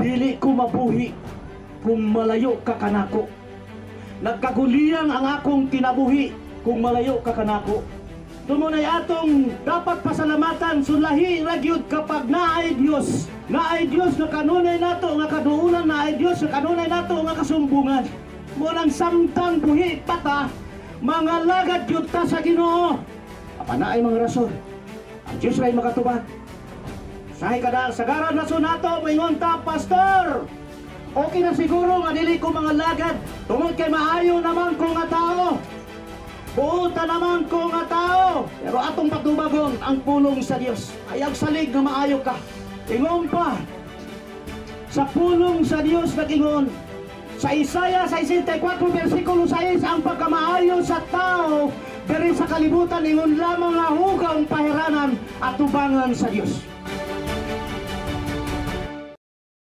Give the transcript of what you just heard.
Dili ko mabuhi kung malayo ka kanako. Nagkaguliyang ang akong kinabuhi kung malayo ka kanako. Mao nay atong dapat pasalamatan, sulahi ra gyud kapag naay Dios. Naay Dios nga kanunay nato nga kaduulan, naay Dios nga kanunay nato nga kasumbungan. Mao nang samtang buhi pa ta, mangalagad gyud ta sa Ginoo. Apan naay mga rason. Ang Dios ray makatubag. Sahay kada sagaran na nato, moingon ta, "Pastor, okay na siguro nga dili ko mangalagad tungod kay maayo naman ko nga tao. Buota naman ko nga tao." Pero atong patubagon ang pulong sa Dios. Ayaw salig nga maayo ka. Ingon pa sa pulong sa Dios, nag-ingon sa Isaiah 64 versikulo 6, ang pagkamaayo sa tao diri sa kalibutan ingon lamang nga hugaw pahiranan at tubangan sa Dios.